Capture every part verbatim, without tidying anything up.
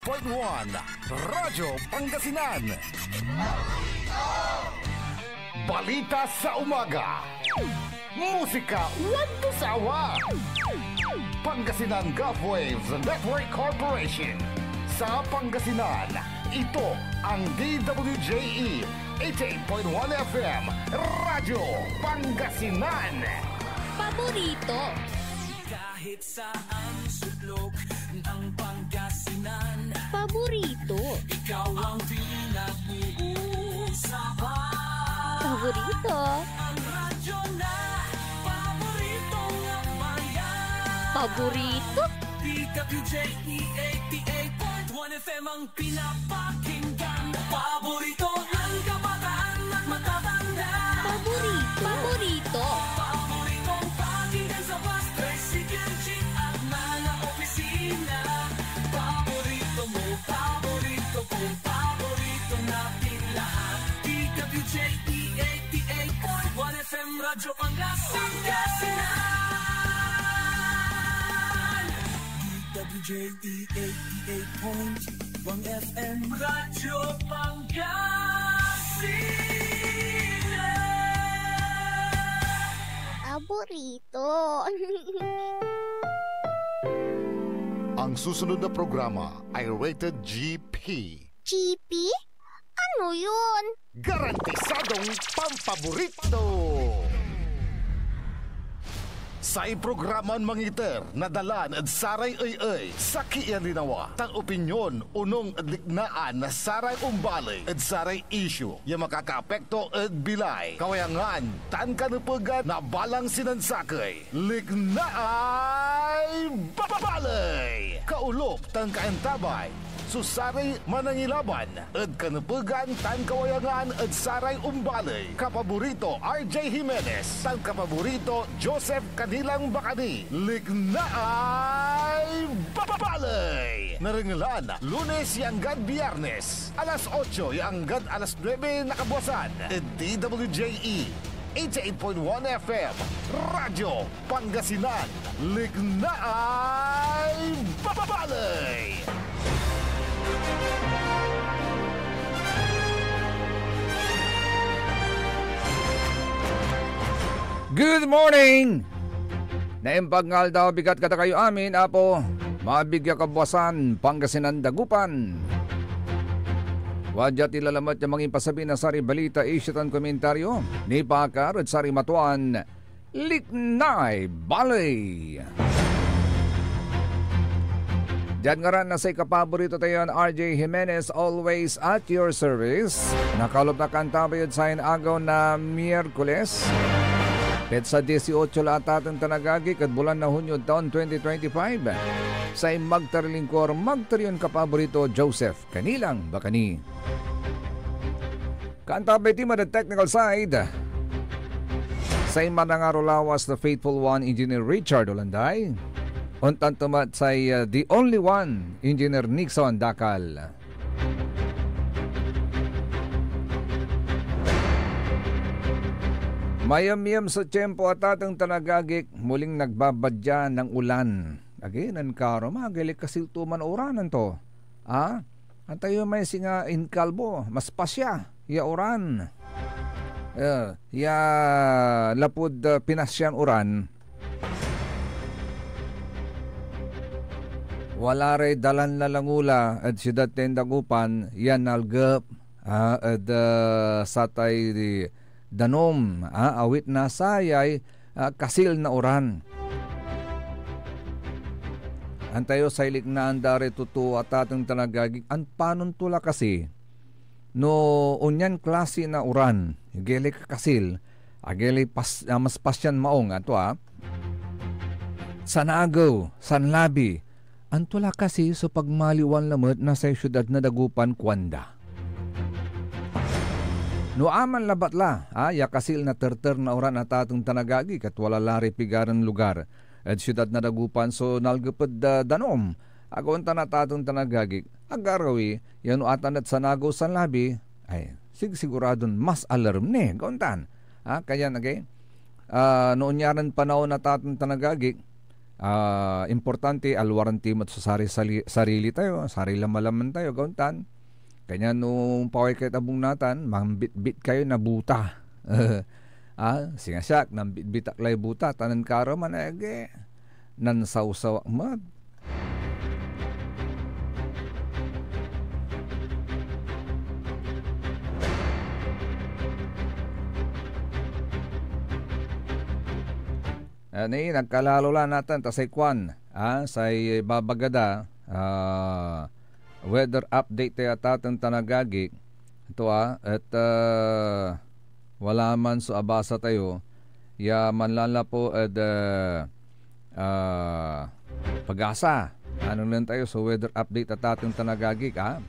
point one Radyo Pangasinan. Balita sa umaga. Musika, walang sawa. Pangasinan Gulf Waves Network Corporation. Sa Pangasinan, ito ang D W J E eighty-eight point one F M, Radyo Pangasinan. Paborito. Kahit saan sulok ng Pangasinan. Paborito. Ikaw ang pinag-uusapan. Paborito. Ang radyo na paborito ng bayan. Paborito. D W J E eighty-eight point one F M ang pinapakinggan. Paborito ng kabataan at matatanda. Paborito. Paborito. Paboritong pakinggan sa bus, tricycle, jeep at mga opisina. Paborito mo, paborito ko, paborito natin lahat. D W J E eighty-eight point one F M Radyo Pangasinan. D W J E eighty-eight point one F M Radyo Pangasinan. Paborito. Ang susunod na programa ay rated G P. G P? Ano yun? Garantisadong pampaborito! Say programan mangiter na dalan ed saray ey-ey, sakey ya linawa, tan opinyon onung ed liknaan na saray ombaley ed saray isyu ya makakaapekto ed bilay, kawayangan, tan kanepegan na balang sinansakey. Liknaay Baley! Kaolop tan kaantabay so saray manangilaban ed kanepegan tan kawayangan ed saray ombaley. Kapaborito, R J Jimenez, tan kapaborito, Joseph Canilang Bacani. Liknaay Baley! Narengelan, Lunes ya anggad Biyernes, alas otso ya anggad alas nuebe na kabuasan, ed D W J E eighty-eight point one F M, Radyo Pangasinan, Liknaay Baley. Good morning! Naimbag nga aldaw, bigat kadakayo amin, Apo. Mabig ya kabuasan, Pangasinan, Dagupan. Wadia ti lalamet ya mangipasabi na saray balita, isyu tan komentaryo nipaakar ed saray matuan Liknaay Baley. Diad ngaran na say kapaborito tayon R J Jimenez, always at your service. Nakalop na kantabay ed sayan agew na Miyerkules, petsa dieciocho la atateng tan agagik ed bulan na Hunyo ed taon twenty twenty-five. Say magtarilingkor, magtarion kapaborito, Joseph Canilang Bacani. Kantabay ti man ed technical side, say manangaro lawas na faithful one, Engineer Richard Olanday. Ontan to met say, uh, the only one, Engineer Nixon Dakal. Mayamyam so tiempo, atateng tan agagik, muling nagbabadya ng ulan. Agi, nen karoma, agay lay kasil to man uran, anto? Ah? Antayo may singa inkalbo, mas pasya ya uran. Eh, ya lapud, ah, pinasyan uran, wala ray dalan na langula ed siudad tayon Dagupan ya nalgep, ah, ed, ah, satay danum, ah, awit na sayay, ah, kasil na uran. Antayo say liknaan da ray totoo, atateng tan agagik, ampanon to la kasi no onyan klase na uran, agay lay kakasil, agay lay pas-, ah, mas pasyan maong, anto, ah? Sanagew, sanlabi, anto la kasi so pagmaliwan lamet na say siudad na Dagupan, kuanda? No aman labat la, ah, ya kasil na terter na uran, atateng tan agagik, et wala la ray pigaran lugar ed siudad na Dagupan so nalgep ed, ah, danum, ago ontan, atateng tan agagik, agarawi ya no atan et sanagew, sanlabi, ay, sigsiguradon mas alarm ni, ago ontan. Ah, kanyan, okay? Ah, no onyaren panaon, atateng tan agagik, Ah, importante, alwaran ti met so saray sali-, sarili tayo, saray lamalaman tayo, gaon tan. Kanyan no ompaway kayod abung natan, mambitbit kayo na buta. Ah, singa siak, nambitbit ak lay buta, ta nen karuman, agi, nansawsaw ak met. Ani, nagkalalo la natan, ta say kuan, ah, say ibabaga da, ah, weather update tayo, atateng tan agagi. Ito, ah, et, ah, wala man so abasa tayo ya manlalapo ed, ah, ah, PAGASA. Anengneng tayo so weather update, atateng tan agagi, ah.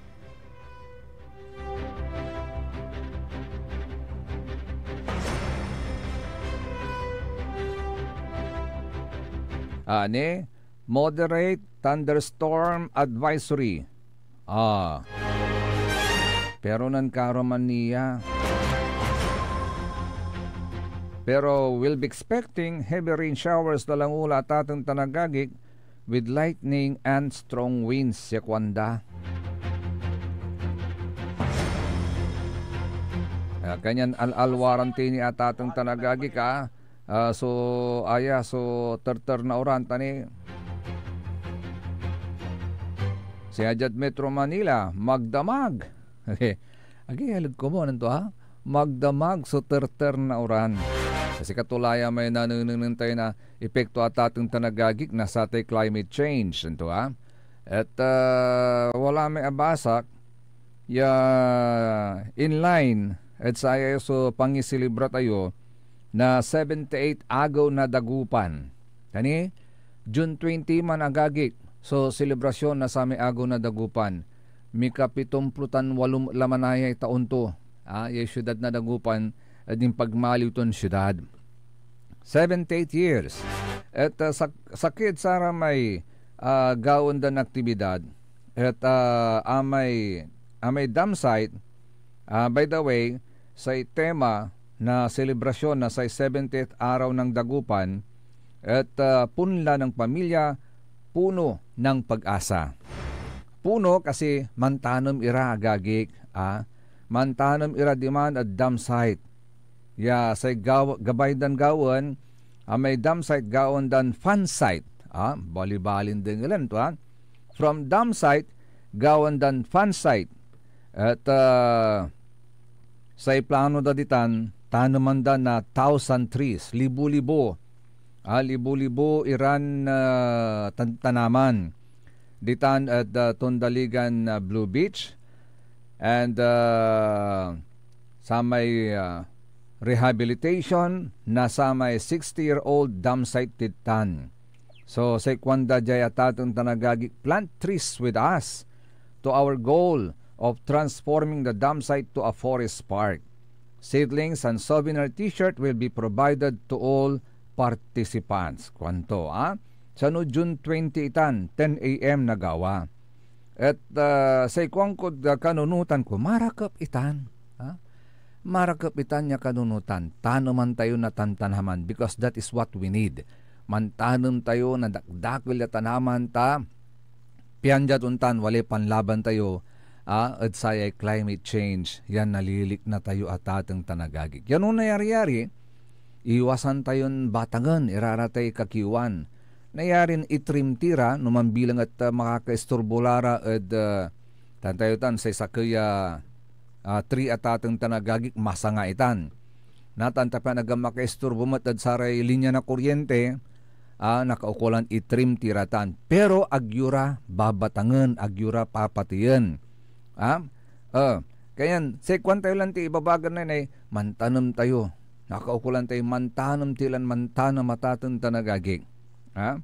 Ani, moderate thunderstorm advisory. Ah. Pero nankaruman ni ya. Pero we'll be expecting heavy rain showers da langula, atateng tan agagi, with lightning and strong winds, ya kuanda. Ah, kanyan al-alwaran ti ni, atateng tan agagi, ka, ah, so, aya, so terter na uran, ta ni, singa diad Metro Manila, magdamag. Agi, aleg komun anto, ha? Magdamag so terter na uran. Kasi katulaya may nanenengneng tayo na epekto, atateng tan agagi, na satay climate change, anto, ha? Et, ah, wala may abasak ya in line et saya so pangiselebra tayo na seventy-eight Agew na Dagupan. Kani, June twenty man, agagi, so selebrasyon na samay Agew na Dagupan. Mikapitomplo tan walo la manaya taon to, ah, ya siudad na Dagupan, ed impagmaliw ton siudad. Seventy-eight years. Et, ah, sak-, sakey ed saramay, ah, gawaen dan aktibidad. Et, ah, amay, amay dump site, ah, by the way, say tema na selebrasyon na say seventieth araw ng Dagupan et, ah, Punla ng Pamilya, Puno ng Pag-asa. Puno kasi mantanem ira, agagik, ah, mantanem ira diman ed dump site. Ya say gaw-, gabay dan gawaen, amay dump site gawaen dan fun site. Ah, balibalin dengelen to, ah. From dump site, gawaen dan fun site. Et, ah, say plano da ditan, taneman da na thousand trees, libo-libo. Ah, libo-libo iran, ah, tan-, tanaman. Ditan ed, ah, Tondaligan, ah, Blue Beach. And, ah, samay, ah, rehabilitation na samay sixty-year-old dump site ditan. So, say kuanda diay atateng tan agagik, "Plant trees with us to our goal of transforming the dump site to a forest park. Seedlings and souvenir T-shirt will be provided to all participants," kuanto, ah. Sano June twenty itan, ten A M na gawa. Et, ah, say kuankod, ah, kanunotan ko, marakep itan, ah. Marakep itan ya kanunotan. Taneman tayo na tantanaman because that is what we need. Mantanem tayo na dakdakel ya tanaman ta pian diad ontan walay panlaban tayo, ah, ed sayay climate change ya nalilikna tayo, atateng tan agagik. Yan no nayari-yari, iwasan tayon batangen, irara tay kakiwan. Nayarin itrim ti ra no mambilang et, ah, makakaistorbo la ra ed, ah, tan tayo tan say sakey a, ah, tree, atateng tan agagik, masanga itan. Natan ta pian ag makaistorbo met ed saray linya na kuryente, ah, nakaukolan itrim ti ra tan. Pero ag yo ra babatangen, ag yo ra papateyen. Ah, ah, kanyan, say kuan tayo lan ti ibabaga na nay, mantanem tayo. Nakaukolan tayo, mantanem ti lan mantanem, atateng tan agagik. Ah?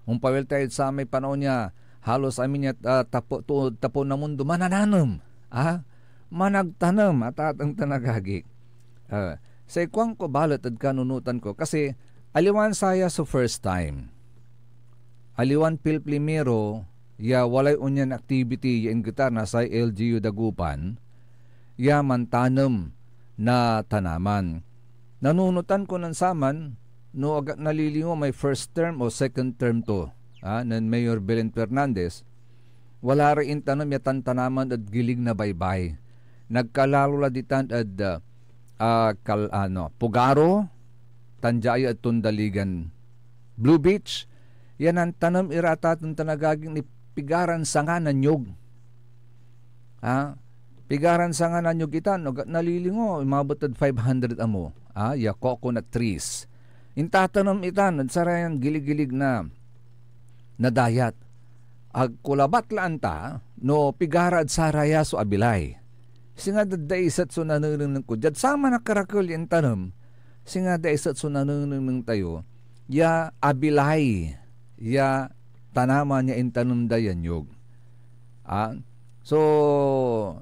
Ompawil tayo ed samay panaon ya halos amin ya, ah, tapo-, to-, tapew na mundo, manananem. Ah? Managtanem, atateng tan agagik. Ah, say kuanko balet ed kanunotan ko, kasi aliwan saya so first time. Aliwan pilplimiro ya walay onyan activity ya inggetar na say L G U Dagupan ya mantanem na tanaman. Nanunotan ko nen saman, no ag ak nalilingo, may first term o second term to, ah, nen Mayor Belen Fernandez, wala ray intanem ya tantanaman ed gilig na baybay. Nagkalalo la ditan ed, ah, ah, kal-, ano, Pugaro, tan dia ya ed Tondaligan, Blue Beach, ya nantanem ira atateng tan agagi ni pigaran sanga na niyog. Ha? Pigaran sanga na niyog itan, no, nalilingo, umabot ed five hundred amo, ah, ya coconut trees. Intatanem itan ed sarayan giligilig na, na dayat. Agko labat la anta no pigara ed saraya so abilay. Singa da-, daiset so nanenengneng ko diad saman a karakel ya intanem, singa daiset so nanenengneng tayo ya abilay ya tanaman ya intanem da yan niyog. Ah, so,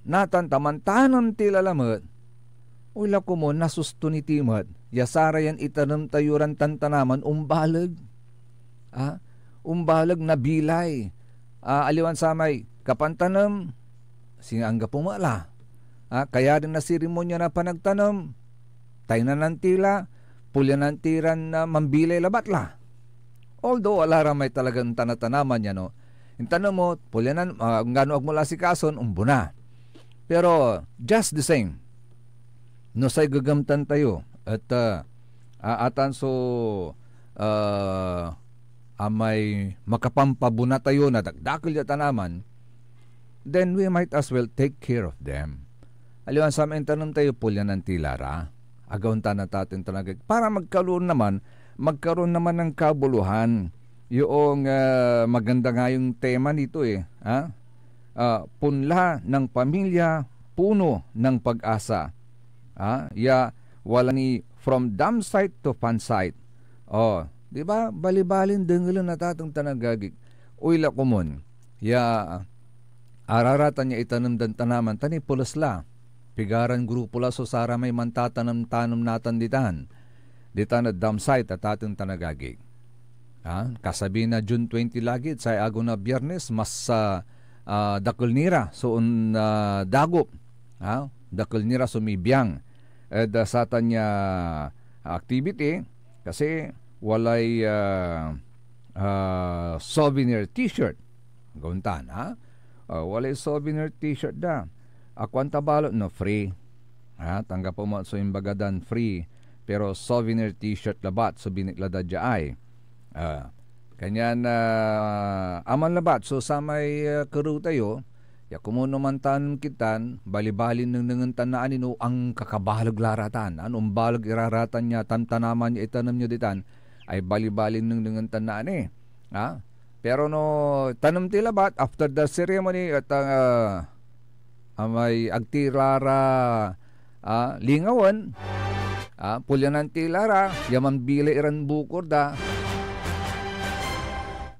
natan ta mantanem ti la lamet, oy la komon nasusto ni ti met ya sarayan itanem tayo ran tantanaman ombaleg. Ah, ombaleg nabilay. Ah, aliwan samay kapantanem, singa anggapo met la. Ah, kaya din na serimonya na panagtanem, taynanan ti la, polyanan ti ran, ah, mambilay labat la. Although wala ra may talagan tanatanaman ya, no? Intanem mo, polyanan, ah, anggano agmo la asikason, ombona. Pero, just the same, no say gegemtan tayo et, ah, ah, atan so, ah, amay makapampabona tayo na dakdakel ya tanaman, then we might as well take care of them. Aliwan samay intanem tayo, polyanan ti la ra. Agaw tan atateng tan agagi. Para magkaroon naman, magkaroon naman ng kabuluhan. Yung, ah, maganda nga yung tema nito eh, ha? Ah, punla ng pamilya, puno ng pag-asa. Ah, ya, wala ni from dam site to fan site. Oh, di ba? Balibalin dengelen atateng tan agagi. Oy la komon. Ya, araratan ya itanem dan tanaman, tan ipules la. Pigaran grupo la so saramay mantatanem-tanem natan ditan. Ditan ed dam site atateng tan agagi. Ah, kasabi na June twenty lagi, say agew na Biyernes, mas, ah, ah, dakel ni ra so on, ah, dagop. Ah, dakel ni ra so mibiang ed, ah, satan ya activity kasi walay, ah, ah, souvenir t-shirt. Gauntan, ha? Ah, walay souvenir t-shirt da. Akuan ta balet no free. Ha, tanggap mo so imbaga dan free, pero souvenir t-shirt labat so binitla da diay. Ah, kanyan, ah, aman labat so samay, ah, kerew tayo, ya komun no mantanem kitan, balibalin nengnengen tan naan no ankakabaleg la ra tan, ano, ombaleg ira ra tan ya tantanaman ya itanem yo ditan, ay balibalin nengnengen tan naan eh. Ha? Pero no tanem ti labat, after the ceremony, et, ah, amay ag ti la ra, ah, lingawen, ah, polyanan ti la ra, ya mambilay iran bukor da,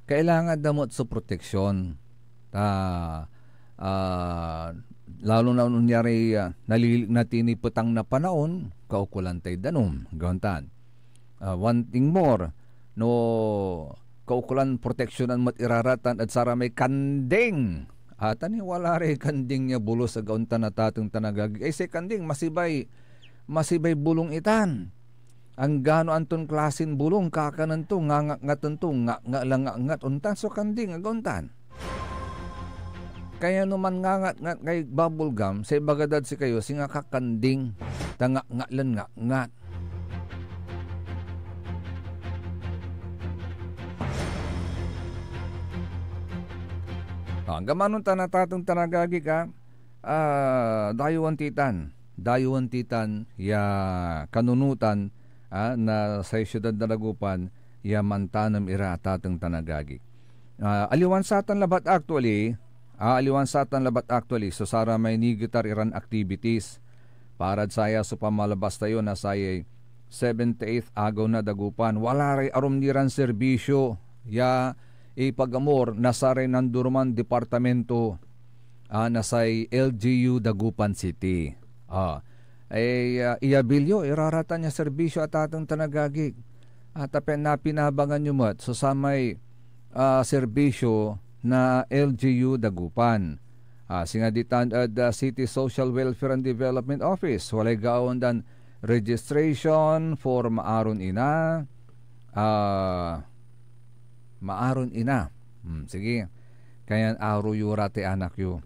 kailangan da met so proteksyon. Ta, ah, lalo na onyari, ah, nalilikna ti ni petang na panaon, kaukolan tay danum, gauntan. Ah, one thing more, no kaukolan proteksyonan met ira ra tan ed saramay kanding. Atan ni wala ray kanding ya bulos a gauntan atateng tan agagi. Ay, say kanding, masibay, masibay bulong itan. Anggano anton klasin bulong, kakanen to, ngangakngaten to, ngaknga la ngakngat, ontan so kanding a gauntan. Kaya no manngangatngat kay bubble gum, say ibaga dad sikayo, singa ka kanding, ta ngakngat lan ngakngat. Ah, anggan manon tan atateng tan agagi ka, ah, dayewan ti tan. Dayewan ti tan ya kanunotan, ah, na say siudad na Dagupan ya mantanem ira atateng tan agagi. Ah, aliwan satan labat actually, ah, aliwan satan labat actually so saramay nigetar iran activities. Parad saya so pamalabas tayo na sayay seventy-eighth Agew na Dagupan. Wala ray arum ni ran serbisyo ya ipagamur na saray nanduruman departamento, ah, na say L G U Dagupan City. Ah, ay, ah, iyabil yo, ira ra tan ya serbisyo atateng tan agagi. Ah, ta pian napinabangan yo met so samay, ah, serbisyo na L G U Dagupan. Ah, singa ditan ed, ah, City Social Welfare and Development Office, walay gawaen dan registration, form aron ina, ah, maaron ina. Hmm, sige. Kanyan aro yo ra tay anak yo.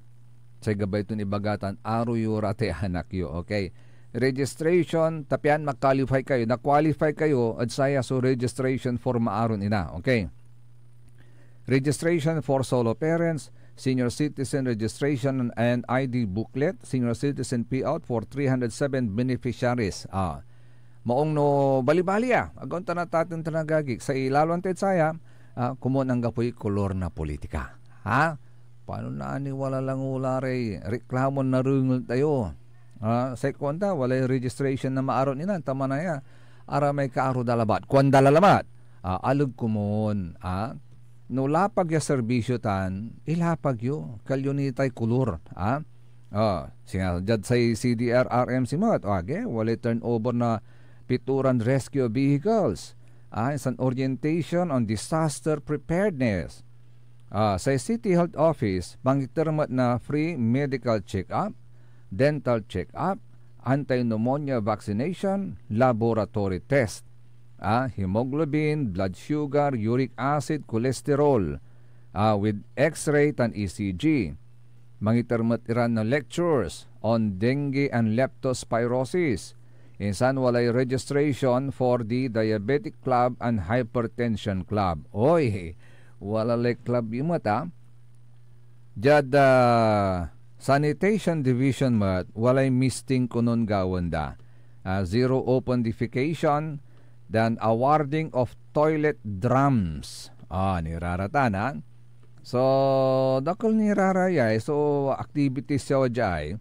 Say gabay ton ibaga tan, aro yo ra tay anak yo. Okay? Registration, ta pian ma-qualify kayo. Na-qualify kayo, ed saya so registration for maaron ina. Okay? Registration for solo parents, senior citizen registration and I D booklet, senior citizen payout for three hundred seven beneficiaries. Ah, maong no balibali, ah. Agaon ta nataten tan agagik. Sa ilalo antay saya, ah, komon anggapoy kolor na politika. Ha? Panon naani wala lang ula ray reklamon narengel tayo? Ah, say kuanda, walay registration na maaron ina, ta manaya, aramay kaaro da labat. Kuanda la labat, ah, aleg komon, ah, no lapag ya serbisyo tan, ilapag yo, kalyo ni tay kolor, ah. Ah, singa diad say C D R R M C met, ah, agi, walay turnover na pituran rescue vehicles, ah, insan orientation on disaster preparedness. Ah, say City Health Office, mangiter met na free medical check-up, dental check-up, anti-pneumonia vaccination, laboratory test, ah, hemoglobin, blood sugar, uric acid, cholesterol, ah, with X-ray tan E C G. Mangiter met iran na lectures on dengue and leptospirosis. Insan walay registration for the diabetic club and hypertension club. Oy, wala lay club yo met, ah. Diad, ah, sanitation division met, walay misting konon gawaen da. Ah, zero open defecation, then awarding of toilet drums. Ah, niraratan, ah. So, dakel ni rarayay so activities ya wadyay.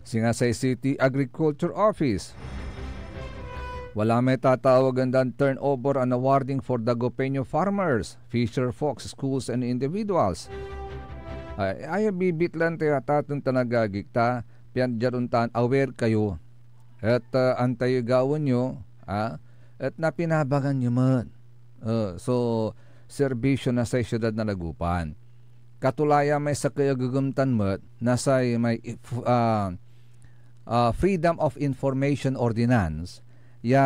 Singa say City Agriculture Office, wala may tatawagan dan turnover and awarding for Dagupeño farmers, fisher folks, schools, and individuals. Ay, aya bibitlan tayo ataten tan agagik ta, pian diad ontan, aware kayo. Et, ah, antayo gawaen yo, ah, et napinabangan yo met. Eh, so, serbisyo na say siudad na Dagupan. Katulaya may sakey a gegemtan met na say may if-, ah, ah, Freedom of Information Ordinance ya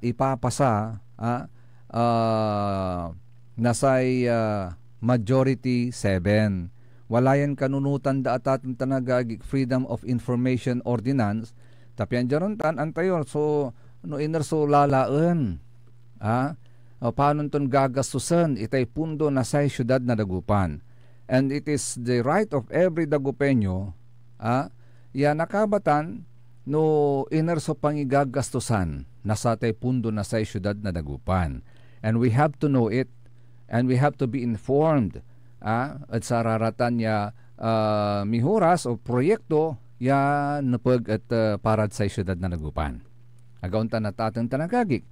ipapasa, ah, ah, na say, ah, Majority seven. Wala yan kanunotan da ataten tan agagik Freedom of Information Ordinance, ta pian diad ontan, antayo, so, no iner so lalaen, ah, o panon ton gagastusen itay pundo na say siudad na Dagupan. And it is the right of every Dagupeño, ah, ya nakabatan no iner so pangigagastusan na satay pundo na say siudad na Dagupan. And we have to know it, and we have to be informed, ah, ed sararatan ya, ah, mihoras o proyekto ya nepeg et, ah, parad say siudad na Dagupan. Agaon ta nataten tan agagik.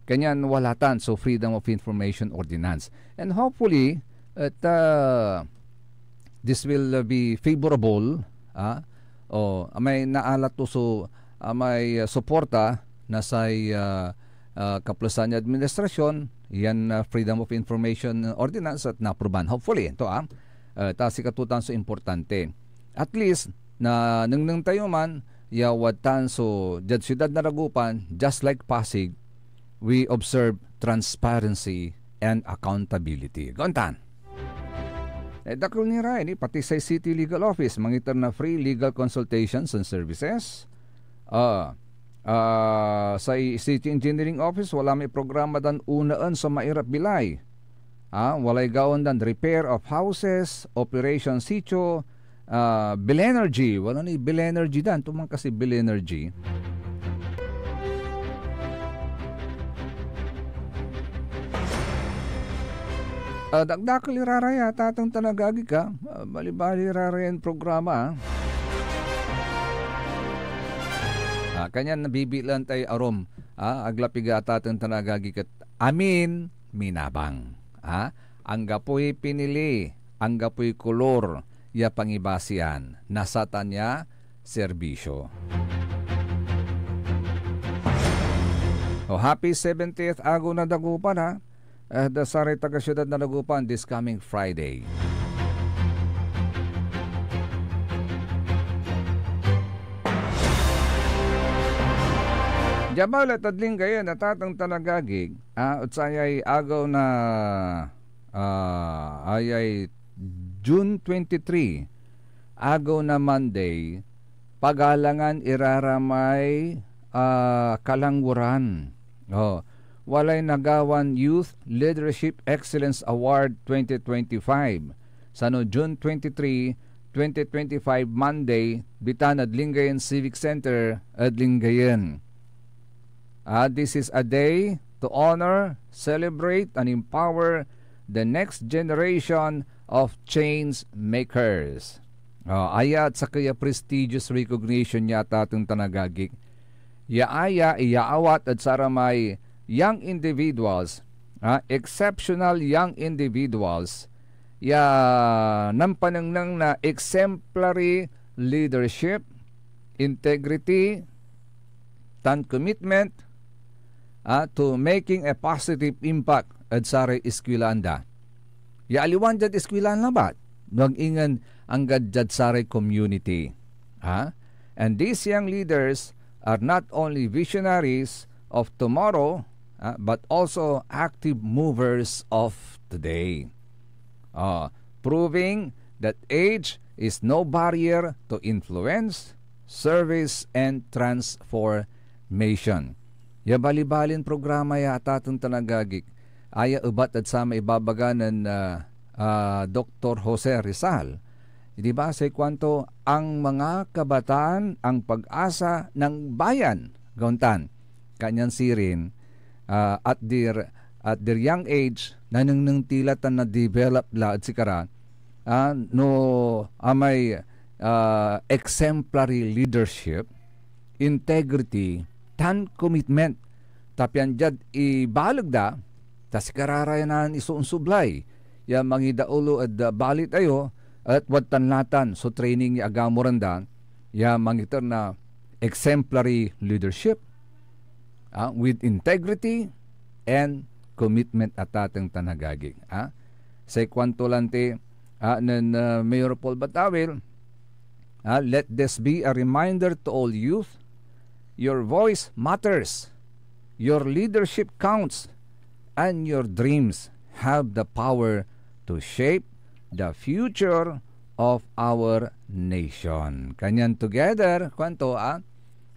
Kanyan wala tan so Freedom of Information Ordinance. And hopefully, et, ah, this will, uh, be favorable, ah, o amay naalat to so, amay, uh, suporta na say, uh, uh, kaplesan ya administrasyon, yan, uh, Freedom of Information Ordinance et naproban. Hopefully, ito, ah, uh, ta sikato tan so importante. At least, na nengneng tayo man, ya wadtan so, diad siudad na Dagupan, just like Pasig, we observe transparency and accountability. Gaon tan. Eh, dakel ni ra, ini, pati say City Legal Office, mangiter na free legal consultations and services. Ah, ah, say City Engineering Office, wala may programa dan unaen so mairap bilay. Ah, walay gawaen dan repair of houses, Operation Sitio, ah, Bilenergy. Wala ni Bilenergy dan. Tuman kasi Bilenergy. Ah, dakdakel iraraya, tatang tan agagi ka. Ah, balibali irarayan programa, ah. Ah, kanyan nabibilan tay arum. Ah, aglapiga tatang tan agagi kat amin minabang. Ah, anggapoy pinili, anggapoy kolor ya pangibasian na satan ya serbisyo. O, happy seventieth Agew na Dagupan, ha? Eh, da saray taga-siudad na Dagupan this coming Friday. Dia balet ed linggayan, atateng tan agagik, ah, et sayay agew na, ah, ayay June twenty-three, agew na Monday, pagalangan ira ra may, ah, kalangweran. Oh, walay nagawan Youth Leadership Excellence Award twenty twenty-five. Sano June twenty-three, twenty twenty-five, Monday, ditan ed Lingayen Civic Center ed Lingayen. Ah, this is a day to honor, celebrate, and empower the next generation of change makers. Ah, aya et sakey a prestigious recognition ya, atateng tan agagik, ya aya iyaawat ed saramay young individuals, ah, exceptional young individuals ya nampanengneng na exemplary leadership, integrity, tan commitment, ah, to making a positive impact ed saray eskwelaan da. Ya aliwan diad eskwelaan labat, no ag ingen anggad diad saray community. Ah? And these young leaders are not only visionaries of tomorrow, ah, but also active movers of today. Ah, proving that age is no barrier to influence, service, and transformation. Ya balibalin programa ya, atateng tan agagik, aya ebat ed samay ibabaga nen, ah, ah, Doktor Jose Rizal. Di ba, say kuanto, "Ang mga kabataan, ang pag-asa ng bayan." Gauntan, kanyan sirin, ah, at their, at their young age, nanengneng ti la tan na-develop la ed sikara, ah, no amay, ah, exemplary leadership, integrity, tan commitment. Ta pian diad ibaleg da, ta sikara ra yan isuonsublay ya mangidaolo ed, ah, baley tayo, et wadtan natan so training ya agamoran da ya mangiter na exemplary leadership, ah, with integrity and commitment, atateng tan agagik, ah. Say kuanto lanti, ah, nen, ah, Mayor Paul Batawil, ah, "Let this be a reminder to all youth. Your voice matters, your leadership counts, and your dreams have the power to shape the future of our nation." Kanyan together, kuanto, ah,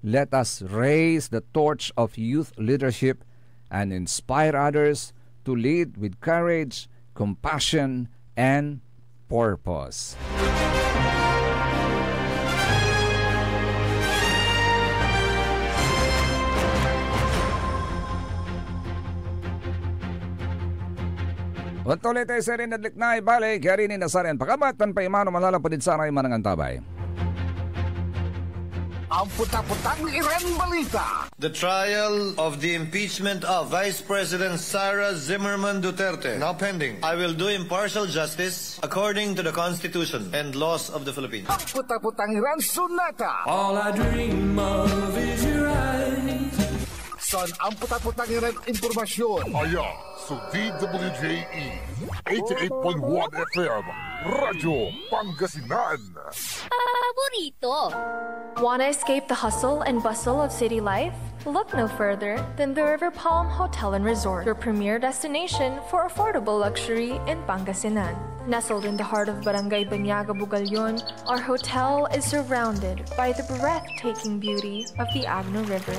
let us raise the torch of youth leadership and inspire others to lead with courage, compassion, and purpose. Ontan ulit ay sirin ed liknay balik, yari ni Nazaret Pakabat tan paimano manlalapud ed saray manangantabay. Ampot-apotang iran balita. The trial of the impeachment of Vice President Sara Zimmerman Duterte now pending. I will do impartial justice according to the Constitution and laws of the Philippines. Ampot-apotang iran sonata. All I dream of is your eyes. San ampot-apotang iran impormasyon. Aya so D W J E eighty-eight point one F M, Radyo Pangasinan. Paborito. Want to escape the hustle and bustle of city life? Look no further than the River Palm Hotel and Resort, your premier destination for affordable luxury in Pangasinan. Nestled in the heart of Barangay Banyaga, Bugallon, our hotel is surrounded by the breathtaking beauty of the Agno River.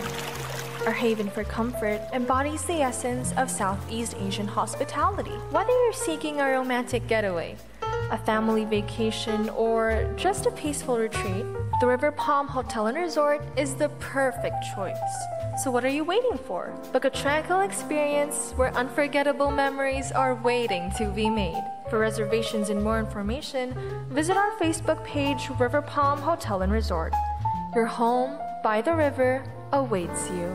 Our haven for comfort embodies the essence of Southeast Asian hospitality. Whether you're seeking a romantic getaway, a family vacation, or just a peaceful retreat, the River Palm Hotel and Resort is the perfect choice. So what are you waiting for? Book a tranquil experience where unforgettable memories are waiting to be made. For reservations and more information, visit our Facebook page, River Palm Hotel and Resort. Your home by the river awaits you.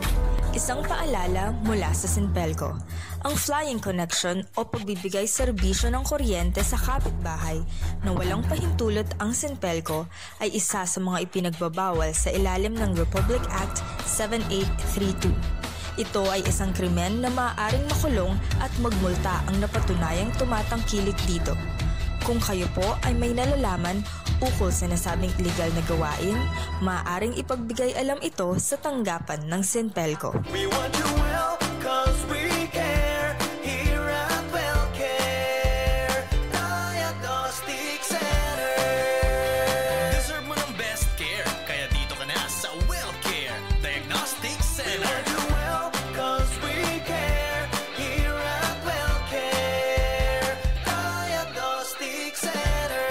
Isang paalala mula sa Sinpelco. Ang flying connection o pagbibigay serbisyo ng kuryente sa kapitbahay na walang pahintulot ang Sinpelco ay isa sa mga ipinagbabawal sa ilalim ng Republic Act seven eight three two. Ito ay isang krimen na maaaring makulong at magmulta ang napatunayang tumatangkilik dito. Kung kayo po ay may nalalaman ukol sa nasabing iligal na gawain, maaaring ipagbigay alam ito sa tanggapan ng Sinpelco. We want you well, 'cause we care. Here at Wellcare Diagnostic Center. Deserve mo ng best care, kaya dito ka na sa Wellcare Diagnostic Center. We want you well, 'cause we care. Here at Wellcare Diagnostic Center.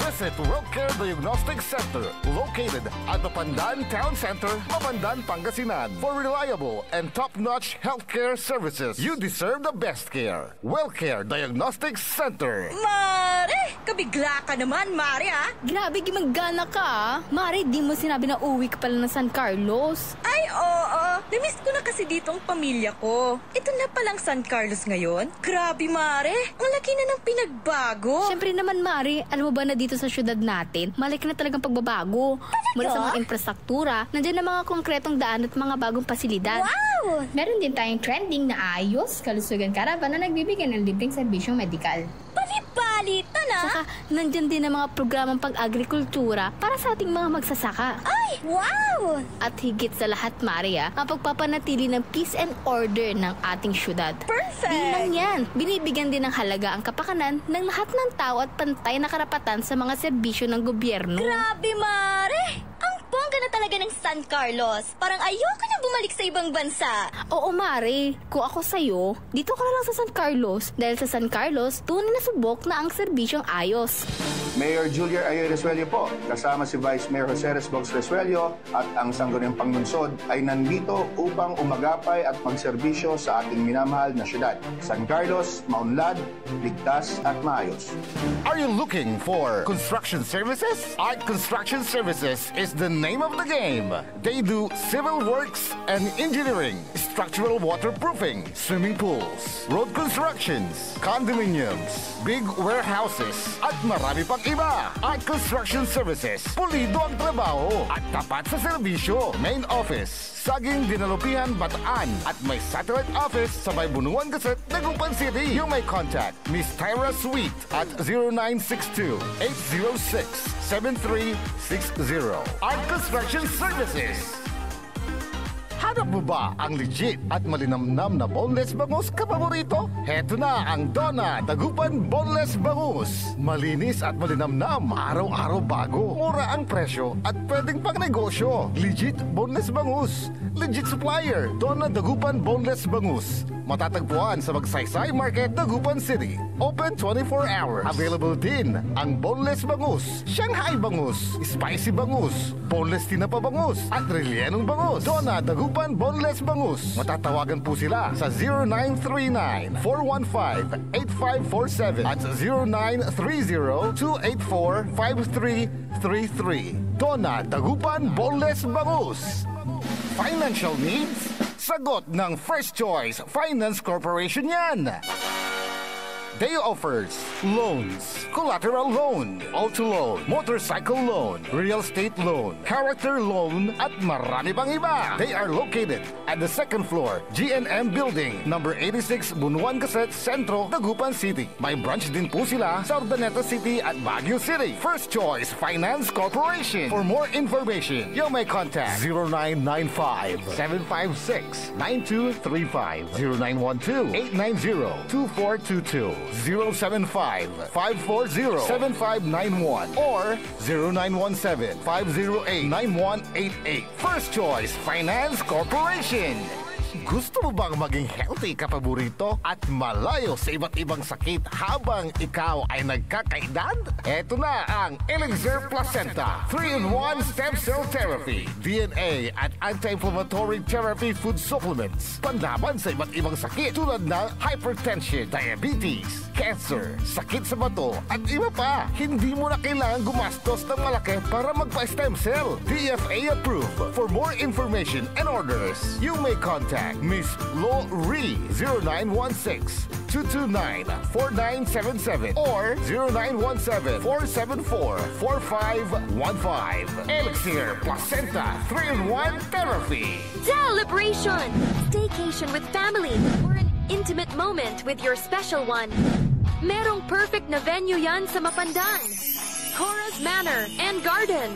Visit Wellcare Diagnostic Center, located at Mapandan Town Center, Mapandan, Pangasinan. For reliable and top-notch healthcare services, you deserve the best care. Wellcare Diagnostic Center. Mare! Kabigla ka naman, Mare, ah! Grabe, gimanggana ka, ah! Mare, di mo sinabi na uwi ka pala ng San Carlos. Ay, oo. Namiss ko na kasi ditong pamilya ko. Ito na palang San Carlos ngayon. Grabe, Mare! Ang laki na ng pinagbago. Siyempre naman, Mare. Alam mo ba na dito sa syudad natin, malaki na talagang pagbabago. Talaga? Mula sa mga infrastruktura, nandiyan na mga konkretong daan at mga bagong pasilidad. Wow! Meron din tayong trending na ayos, kalusugan caravan na nagbibigay ng libreng serbisyong medikal. Bali-bali, tana? Saka, nandiyan din ang mga programang pag-agrikultura para sa ating mga magsasaka. Ay, wow! At higit sa lahat, Mare, ah, ang pagpapanatili ng peace and order ng ating syudad. Perfect! Di lang yan, binibigyan din ng halaga ang kapakanan ng lahat ng tao at pantay na karapatan sa mga serbisyo ng gobyerno. Grabe, Mare! Ang bongga na talaga ng San Carlos. Parang ayoko na bumalik sa ibang bansa. Oo, Mare. Kung ako sa'yo, dito ka na lang sa San Carlos. Dahil sa San Carlos, tunay na subok na ang serbisyong ayos. Mayor Julier Ayoy Resuello po, kasama si Vice Mayor Jose Resbox Resuello at ang Sangguniang Panlungsod ay nandito upang umagapay at magserbisyo sa ating minamahal na syudad. San Carlos, maunlad, ligtas at maayos. Are you looking for construction services? Art Construction Services is the name of the game. They do civil works and engineering, structural waterproofing, swimming pools, road constructions, condominiums, big warehouses, at marami pang iba. Art Construction Services, pulido ang trabaho at tapat sa serbisyo. Main office, Saging Dinalupihan, Bataan, at may satellite office sa may Bunuan Gazette, Dagupan City. You may contact Miss Tyra Sweet at zero nine six two, eight zero six, seven three six zero. Art Construction Services. Hanap mo ba ang legit at malinamnam na boneless bangus kapaborito? Heto na ang Donna Dagupan Boneless Bangus. Malinis at malinamnam, araw-araw bago. Mura ang presyo at pwedeng pangnegosyo. Legit boneless bangus. Legit supplier, Donna Dagupan Boneless Bangus. Matatagpuan sa Magsaysay Market, Dagupan City. Open twenty-four hours. Available din ang boneless bangus, Shanghai bangus, spicy bangus, boneless tinapa bangus, at rellenong bangus. Donna Dagupan Boneless Bangus. Matatawagan po sila sa zero nine three nine, four one five, eight five four seven at zero nine three zero, two eight four, five three three three. Donna Dagupan Boneless Bangus. Financial needs? Sagot ng First Choice Finance Corporation yan. They offers loans, collateral loan, auto loan, motorcycle loan, real estate loan, character loan, at marami pang iba. They are located at the second floor, G N M Building, number eighty-six, Bunuan Gazette, Centro, Dagupan City. May branch din po sila sa Urdaneta City at Baguio City. First Choice Finance Corporation. For more information, you may contact zero nine nine five, seven five six, nine two three five, zero nine one two, eight nine zero, two four two two, zero seven five, five four zero, seven five nine one, or zero nine one seven, five zero eight, nine one eight eight. First Choice Finance Corporation. Gusto mo bang maging healthy ka paborito at malayo sa iba't ibang sakit habang ikaw ay nagkakaedad? Eto na ang Elixir Placenta three-in-one Stem Cell Therapy, D N A at anti-inflammatory therapy food supplements. Panlaban sa iba't ibang sakit tulad ng hypertension, diabetes, cancer, sakit sa bato, at iba pa. Hindi mo na kailangan gumastos ng malaki para magpa-stem cell. D F A approved. For more information and orders, you may contact Miss Lori, zero nine one six, two two nine, four nine seven seven or zero nine one seven, four seven four, four five one five. Elixir Placenta three-in-one Therapy. Celebration! Staycation with family or an intimate moment with your special one. Merong perfect na venue yan sa Mapandan. Cora's Manor and Garden.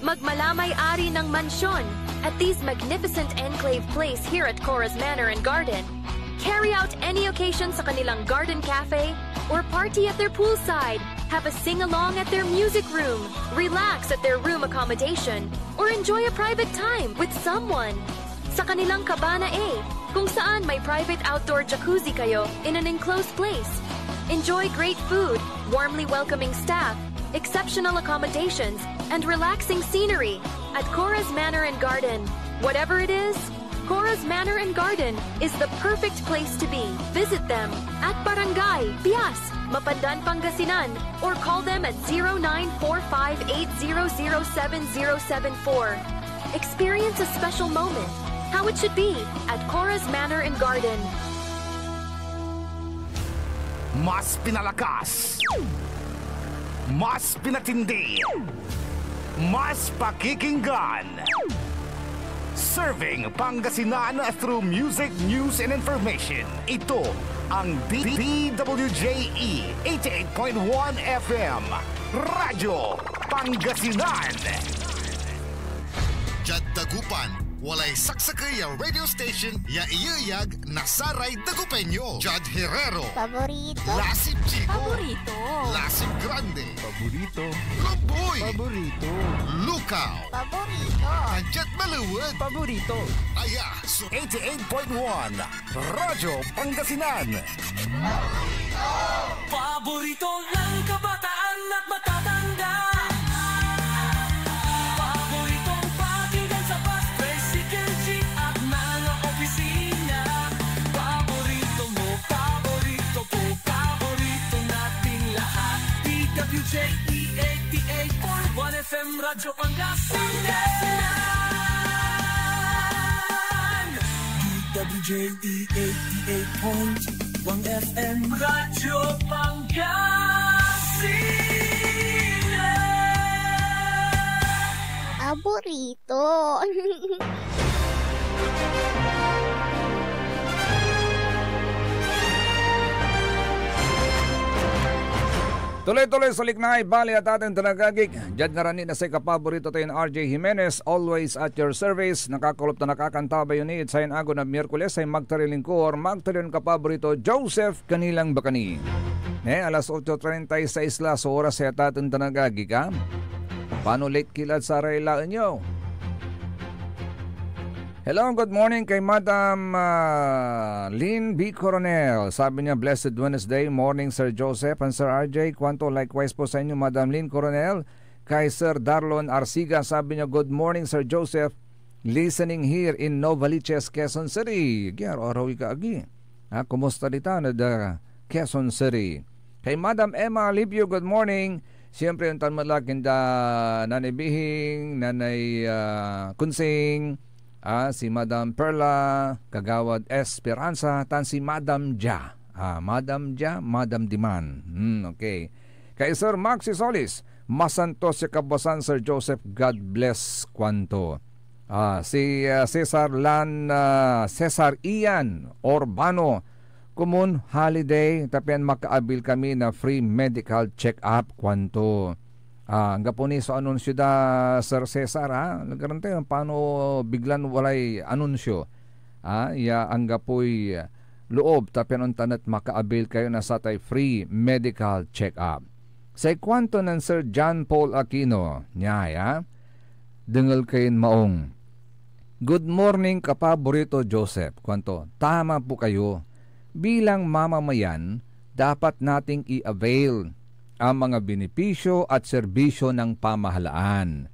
Magmala may ari ng mansyon at these magnificent enclave place here at Cora's Manor and Garden. Carry out any occasion sa kanilang garden cafe or party at their poolside. Have a sing-along at their music room. Relax at their room accommodation or enjoy a private time with someone. Sa kanilang Cabana A, kung saan may private outdoor jacuzzi kayo in an enclosed place. Enjoy great food, warmly welcoming staff, exceptional accommodations, and relaxing scenery at Cora's Manor and Garden. Whatever it is, Cora's Manor and Garden is the perfect place to be. Visit them at Barangay Pias, Mapandan, Pangasinan, or call them at zero nine four five eight zero zero seven zero seven four. Experience a special moment, how it should be, at Cora's Manor and Garden. Mas pinalakas, mas pinatindi, mas pakikinggan. Serving Pangasinan through music, news, and information. Ito ang D W J E eighty-eight point one F M, Radyo Pangasinan. Diad Dagupan, walay saksakey ya radio station ya iyeyag na saray Dagupeño. Jad Herrero. Paborito. Lasip Chico. Paborito. Lasip Grande. Paborito. Lumboy. Paborito. Lukaw. Paborito. Anjat Malewet. Paborito. Aya so eighty-eight point one Radyo Pangasinan. Paborito ng kabataan at matatanda. Paboritong pakinggan sa bus, tricycle, jeep at mga opisina. Paborito mo, paborito ko, paborito nating lahat. D W J E eighty-eight point one F M Radyo Pangasinan. D W J E eighty-eight point one F M Radyo Pangasinan. Paborito. Tuloy-tuloy so liknay bali at atin tanagagik. Diad ngarani na say kapaborito tayon R J Jimenez, always at your service. Nakakulop ta nakakantabay yo ni ed sayan agew na Miyerkules, say magtaray lingkor, magtaray kapaborito, Joseph Canilang Bacani. Ne, alas otso treinta y seis la so oras ya taten tanagagik, a? Pano late ki lad saray laen yo? Hello, good morning kay Madam ah, Lynn B. Coronel. Sabi niya, "Blessed Wednesday morning, Sir Joseph and Sir R J." Kuanto, "Likewise po sa inyo, Madam Lynn Coronel." Kay Sir Darlon Arsiga, sabi niya, "Good morning, Sir Joseph. Listening here in Novaliches, Quezon City." Agi, araw-araw ika agi. Ha, kumusta ditan ed ah, Quezon City? Kay Madam Emma Alipio, good morning. Siyempre, ontan met la kinda Nanay Bihing, Nanay ah, Kunsing, ah, si Madam Perla, Kagawad Esperanza, tan si Madam Dia. Ah, Madam Dia, Madam Diman. Hmm, okay. Kay Sir Maxi Solis, "Masantos ya kabuasan, Sir Joseph. God bless," kuanto. Ah, si ah, Cesar Lan, ah, Cesar Ian Urbano, "Common holiday, ta pian makaabil kami na free medical check-up," kuanto. Ah, anggapo ni so anunsio da, Sir Cesar, ha? Lagaren tayo, paano biglan walay anunsio? Ah, ya anggapoy loob, ta pian ontan et makaabil kayo na satay free medical check-up. Say kuanto nen Sir John Paul Aquino, nia ya, dengel kayon maong. "Good morning, kapaborito Joseph," kuanto, "tama po kayo. Bilang mamamayan, dapat nating i-avail ang mga benepisyo at serbisyo ng pamahalaan.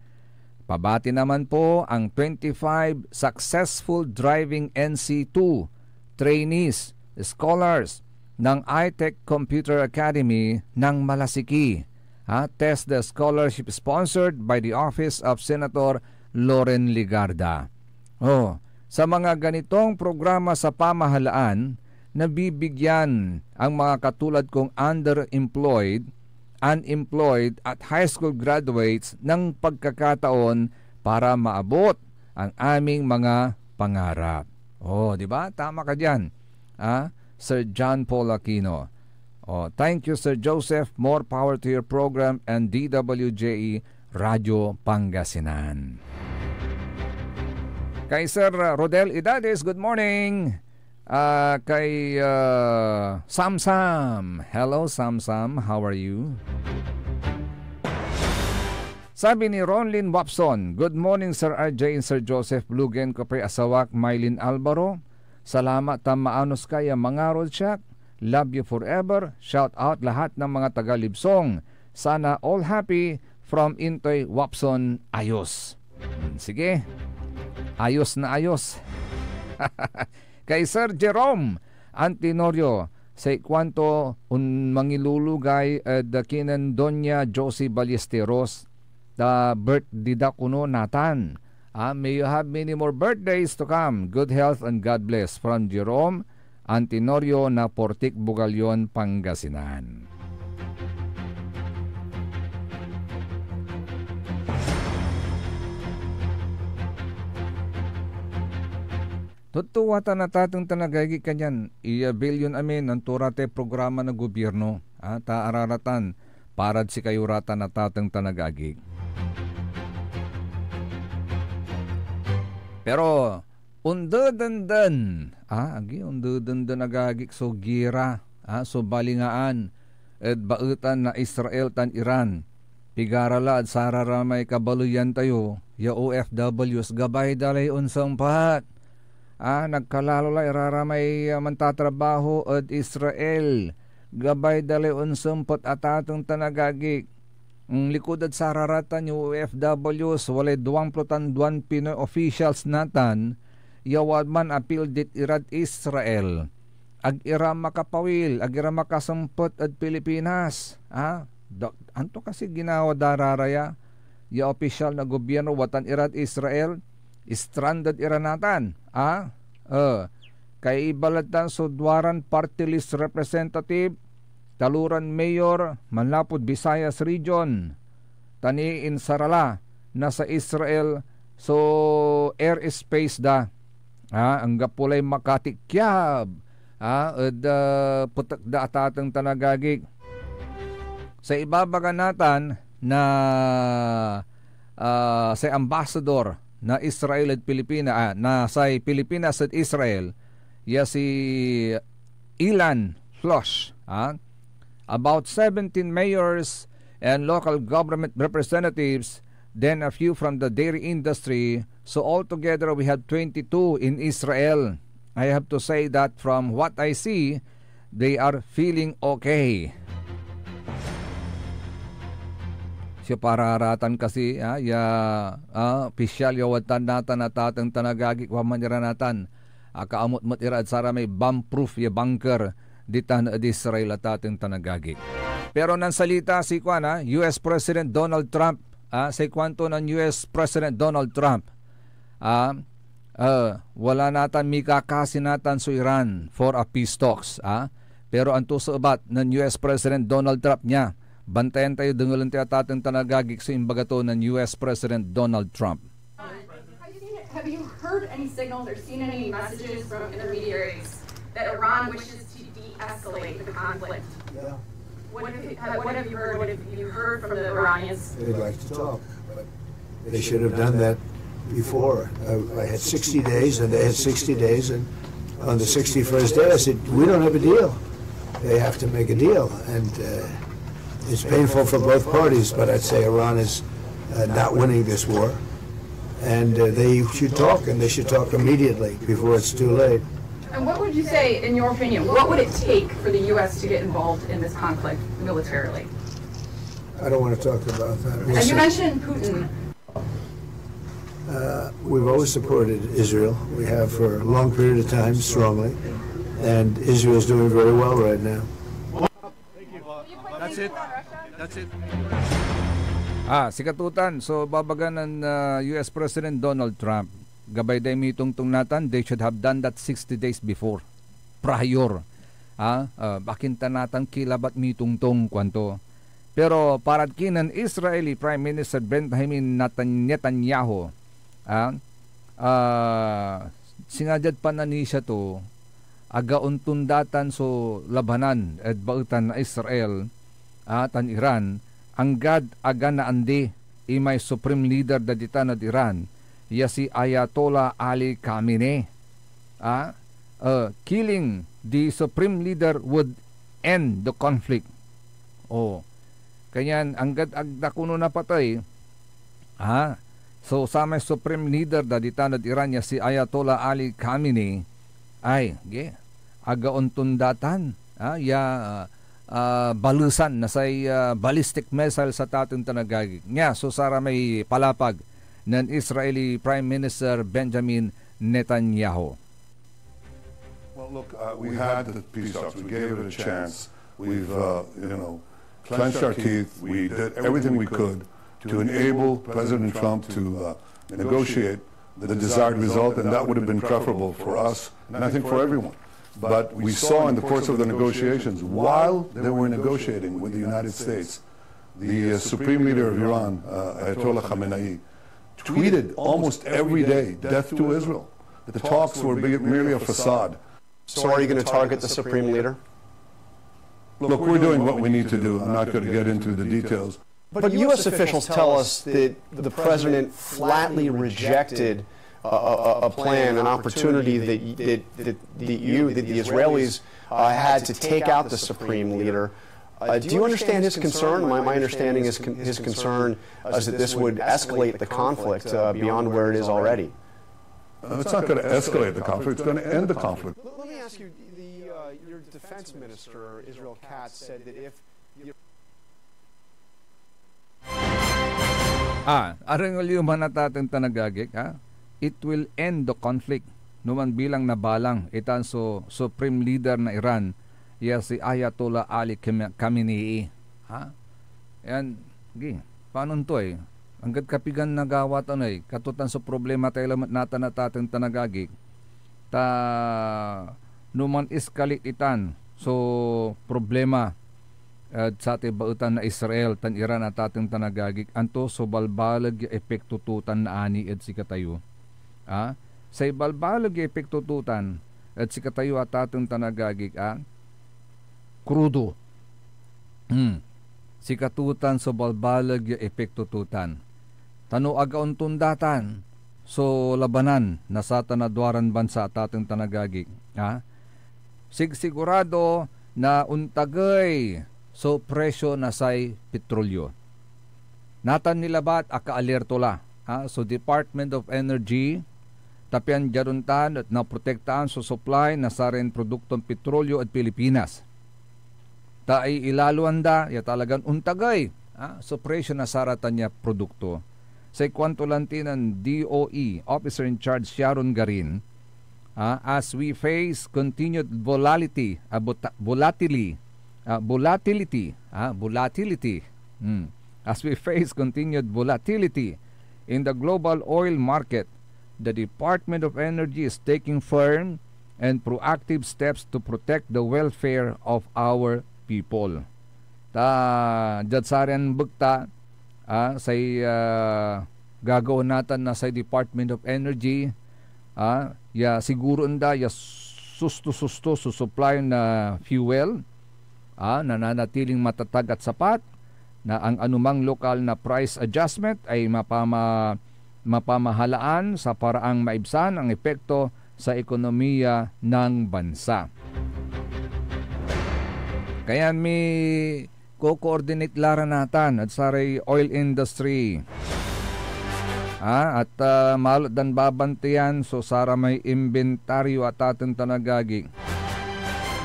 Pabati naman po ang twenty-five successful driving N C two trainees, scholars ng iTech Computer Academy ng Malasiki. Ha, test the scholarship sponsored by the Office of Senator Loren Legarda. Oh, sa mga ganitong programa sa pamahalaan, nabibigyan ang mga katulad kong underemployed, unemployed at high school graduates ng pagkakataon para maabot ang aming mga pangarap. Oh, di ba? Tama ka diyan. Ah, Sir John Paul Aquino. Oh, thank you, Sir Joseph. More power to your program and D W J E Radio Pangasinan. Kay Sir, uh, Rodel Idades, good morning. Ah, kay, ah, Samsam. Hello, Samsam. How are you? Sabi ni Ronlyn Wapson, "Good morning, Sir R J and Sir Joseph. Blugen ko pay asawak, Mylene Alvaro. Salamat ta maanos ka ya mangarod siak. Love you forever. Shout out lahat ng mga taga Libsong. Sana all happy. From Intoy Wapson." Ayos. Hmm, sige. Ayos na ayos. Kay Sir Jerome Antenorio, say kuanto, on mangilulugay ed kinen Doña Josie Ballesteros, ta birthday da kono natan. Ah, may you have many more birthdays to come. Good health and God bless. From Jerome Antenorio na Portic, Bugallon, Pangasinan. Totoo atan a tateng tan agagi kanyan i-avail yon amin anto ra tay programa na gobyerno, ah, ta araratan parad sikayo ratan a tateng tan agagi. Pero ondedenden, ah, agi, ondedenden agagik so gira, ah, so balingaan ed baetan na Israel tan Iran. Pigara la ed sararamay kabaleyan tayo ya O F Ws, gabay da lay onsempet. Ah, nagkalalo la iraramay, ah, mantatrabaho ed Israel. Gabay da lay onsempet a tateng tan agagik. Onlikud ed sararatan yo O F Ws, walay duamplo tan duan Pinoy officials natan ya wadman apil dit irad Israel. Ag ira makapawil, ag ira makasempet ed Pilipinas. Ah, da-, anto kasi ginawa da ra raya ya opisyal na gobyerno, watan irad Israel? Stranded ira natan. Ah, eh, kaiba la tan so duaran party list representative, taloran mayor, manlapud Visayas Region, ta ni insara la na say Israel so airspace da. Ah, anggapo lay makatikyab, ah, ed, ah, petek da a tateng tan agagik. Say ibabaga natan na, ah, say ambassador na Israel ed Pilipina-, ah, na say Pilipinas ed Israel, ya si Ilan Flush, ah, about seventeen mayors and local government representatives, then a few from the dairy industry. So altogether, we have twenty-two in Israel. I have to say that from what I see, they are feeling okay. Siya pararatan kasi, ah, ya, ah, opisyal ya wadtan natan a tateng tan agagik, wa man ira natan. Akaamot met ira ed saramay bomb-proof ya bunker ditan ed Israel a tateng tan agagik. Pero nansalita si kuan, ah, U S President Donald Trump, ah, say kuanto nen U S President Donald Trump, ah, ah, wala natan, mikakasi natan so Iran for a peace talks, ah. Pero anto so ebat nen U S President Donald Trump nia? Bantayan tayo, dengelen tayo, tateng tan agagik, so imbaga to nen U S President Donald Trump. Have you seen it? Have you heard any signals or seen any messages from intermediaries that Iran wishes to de-escalate the conflict? Yeah. What have you, have, what have you heard? What have you heard from the Iranians? They'd like to talk, but they should have done that before. I, I had sixty days, and they had sixty days, and on the sixty-first day, I said, "We don't have a deal. They have to make a deal." And, uh, it's painful for both parties, but I'd say Iran is, uh, not winning this war. And, uh, they should talk, and they should talk immediately before it's too late. And what would you say, in your opinion, what would it take for the U S to get involved in this conflict militarily? I don't want to talk about that. We'll And you see. Mentioned Putin. Uh, we've always supported Israel. We have for a long period of time, strongly. And Israel's doing very well right now. That's it. That's it. Ah, sikatotan. So, babaga nen, ah, U S President Donald Trump, gabay day mitongtong natan, they should have done that sixty days before, prior. Ah, ah, akin ta natan ki labat mitongtong, kuanto. Pero parad kinen Israeli Prime Minister Benjamin Natan-, Netanyahu, ah, ah, singa diad pananisia to, aga ontonda tan so labanan ed baetan na Israel, a, tan Iran, anggad aga naandi imay Supreme Leader da ditan ed Iran, ya si Ayatollah Ali Khamenei. A, uh, killing the Supreme Leader would end the conflict. Oh, kanyan anggad ag da kono napatey, a, so samay Supreme Leader da ditan ed Iran ya si Ayatollah Ali Khamenei, ay, ge, aga ontonda tan, a, ya, ah, balesan na say, ah, ballistic missiles a taten tan agagi. Nia so saramay palapag nen Israeli Prime Minister Benjamin Netanyahu. Well, look, uh, we had the peace talks. We gave it a chance. We've, uh, you know, clenched our teeth. We did everything we could to enable President Trump to uh, negotiate the desired result, and that would have been preferable for us, and I think for everyone. But we saw in the course of the negotiations, while they were negotiating with the United States, the uh, supreme leader of Iran, uh, Ayatollah Khamenei, tweeted almost every day, "Death to Israel." The talks were merely a facade. So are you going to target the Supreme Leader? Look, we're doing what we need to do. I'm not going to get into the details. But U S officials tell us that the president flatly rejected a, a, a plan, an opportunity that, that, that, that you, that the Israelis uh, had to take out the Supreme Leader. Uh, do you understand his concern? My, my understanding is con- his concern is that this would escalate the conflict uh, beyond where it is already. Uh, it's not going to escalate the conflict. It's going to end the conflict. Let me ask you, the, uh, your defense minister, Israel Katz, said that if Ah, arengel yo man a taten tan agagik, ha? It will end the conflict. No man bilang nabalang itan so Supreme Leader na Iran, ya si Ayatollah Ali Khame- Khamenei. Ha? Yan, gi, panon to eh. Anggad kapigan nagawa to eh. Katutan so problema tayo lamet natan a taten tan agagik. Ta no man escalate itan so problema ed satay baetan na Israel tan Iran a taten tan agagik, anto so balbaleg ya epekto to tan naani ed sikatayo? A? Say balbaleg ya epekto to tan ed sikatayo a taten tan agagik, a? Krudo. Hmm. Sikato tan so balbaleg ya epekto to tan. Ta no ag ontonda tan so labanan na satan a duaran bansa a taten tan agagik, a? Sigsigurado na ontagey so presyo na say petrolyo. Natan ni labat akaalerto la, a, so Department of Energy, ta pian diad ontan et naprotektaan so supply na saray produkton petrolyo ed Pilipinas. Ta iilaloan da ya talagan ontagey, a, so presyo na saratan ya produkto. Say kuanto lanti nen D O E Officer in Charge Sharon Garin, a, as we face continued volatility, a, bota- volatili- a, volatility, a, volatility, hmm, as we face continued volatility in the global oil market, the Department of Energy is taking firm and proactive steps to protect the welfare of our people. Ta diad saran bekta, a, say, a, gagawaen natan na say Department of Energy, a, ya siguroen da ya susto-susto so supply na fuel, a, nananatiling matatag at sapat, na ang anumang lokal na price adjustment ay mapama- mapamahalaan sa paraang maibsan ang epekto sa ekonomiya ng bansa. Kayan mi- ko-coordinate la ra natan ed saray oil industry. A, at, a, malet dan babantayan so saramay imbentaryo a taten tan agagi.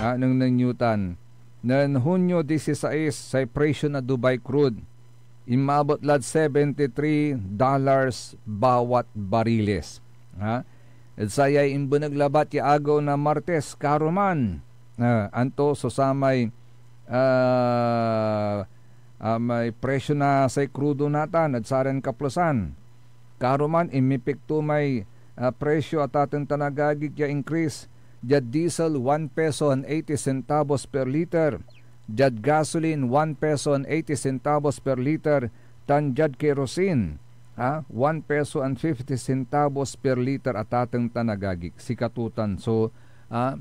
A, nengneng yo tan. Nen Hunyo disisais, say presyo na Dubai crude, inmabet lad seventy three dollars bawat bariles. Ha? Ed sayay imbeneg labat ya agew na Martes, karuman, a, anto so samay, a, a, may presyo na say krudo natan ed saran kaplesan. Karuman, inmipikto may, a, presyo a taten tan agagik ya increase diad diesel, one peso and eighty centavos per liter, diad gasoline, one peso and eighty centavos per liter, tan diad kerosene, a, one peso and fifty centavos per liter a taten tan agagik. Sikato tan so, a,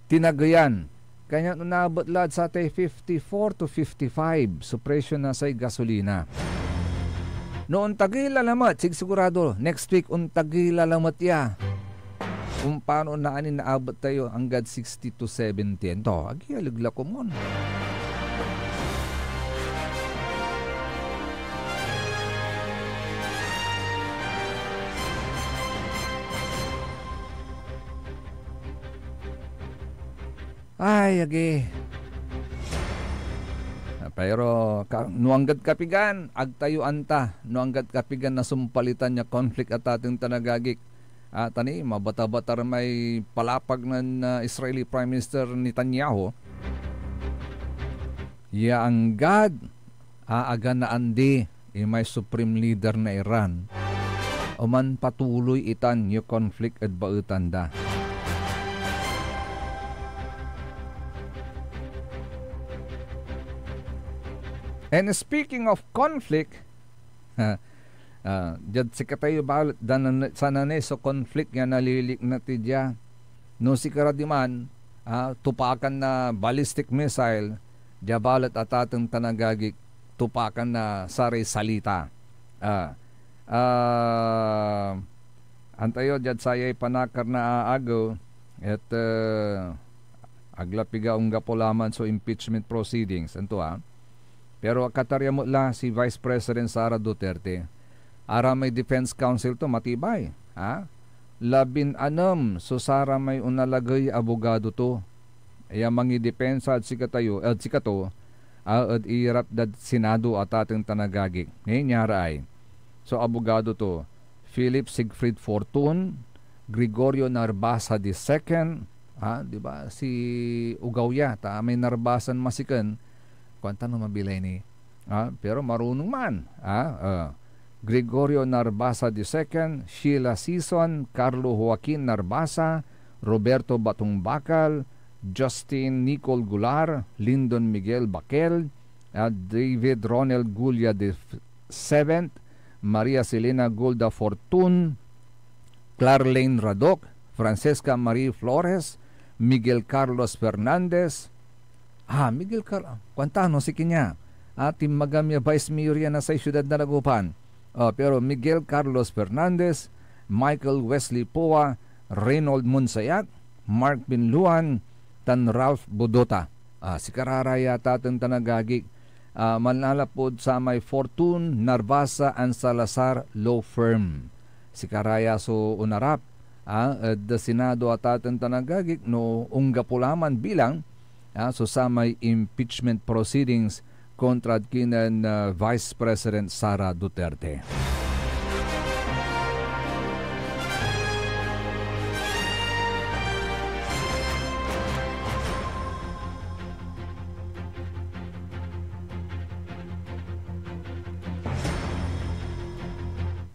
tinageyan. Kanyan onabet lad satay fifty-four to fifty-five so presyo na say gasolina. No ontagey la lamet, sigsigurado, next week, ontagey la lamet ya. Kumpano naan ya naabet tayo anggad sixty to seventy. Anto, agi aleg la komon. Ay, agi. Ah, pero ka-, no anggad kapigan, ag tayo anta. No anggad kapigan nasumpal itan ya conflict a tateng tan agagik. Ah, ta ni, mabata-bata ra may palapag nen, ah, Israeli Prime Minister Netanyahu. Ya anggad aaganaan di imay Supreme Leader na Iran, o manpatuloy itan ya conflict ed baetan da. And speaking of conflict, ha, ah, diad sikatayo balet, danan-, sananey so conflict ya nalilikna ti dia. No sikara diman, ah, tupakan na ballistic missile, dia balet atateng tan agagik, tupakan na saray salita. Ah, ah, antayo diad sayay panakar na aagew, et, eh, ag la piga onggapo laman so impeachment proceedings. Anto, ah? Pero akatarya met la si Vice President Sara Duterte. Aramay defense counsel to, matibay, ha? Labin-anem so saramay onalagey abogado to ya mangidepensa ed sikatayo, ed sikato, a, ed iyarap dad Senado, atateng tan agagik. Ngayon, yara ay. So, abogado to, Philip Siegfried Fortun, Gregorio Narbasa the second, ah, di ba, si ugaw ya, ta may Narbasan masiken, kuan ta no mabilay ni, ah, pero marunong man, ah, ah. Gregorio Narbasa the second, Sheila Sison, Carlo Joaquin Narbasa, Roberto Batong Bacal, Justin Nicol Gular, Lindon Miguel Baquel, ah, David Ronald Gulia the seventh, Maria Selena Golda Fortun, Clarlene Radoc, Francesca Marie Flores, Miguel Carlos Fernandez. Ah, Miguel Car-, kuan ta no, si kanya. Ah, tinmagam ya Vice Mayor ya na say siudad na Dagupan. Ah, pero Miguel Carlos Fernandez, Michael Wesley Poa, Reynold Monsayak, Mark Binluan, tan Ralph Budota. Ah, sikara ra ya, atateng tan agagik, ah, manlalapud samay Fortun, Narvasa and Salazar Law Firm. Sikara ya so onarap, ah, ed Senado, atateng tan agagik, no onggapo la man bilang, ah, so samay impeachment proceedings kontrad kinen, ah, Vice President Sara Duterte.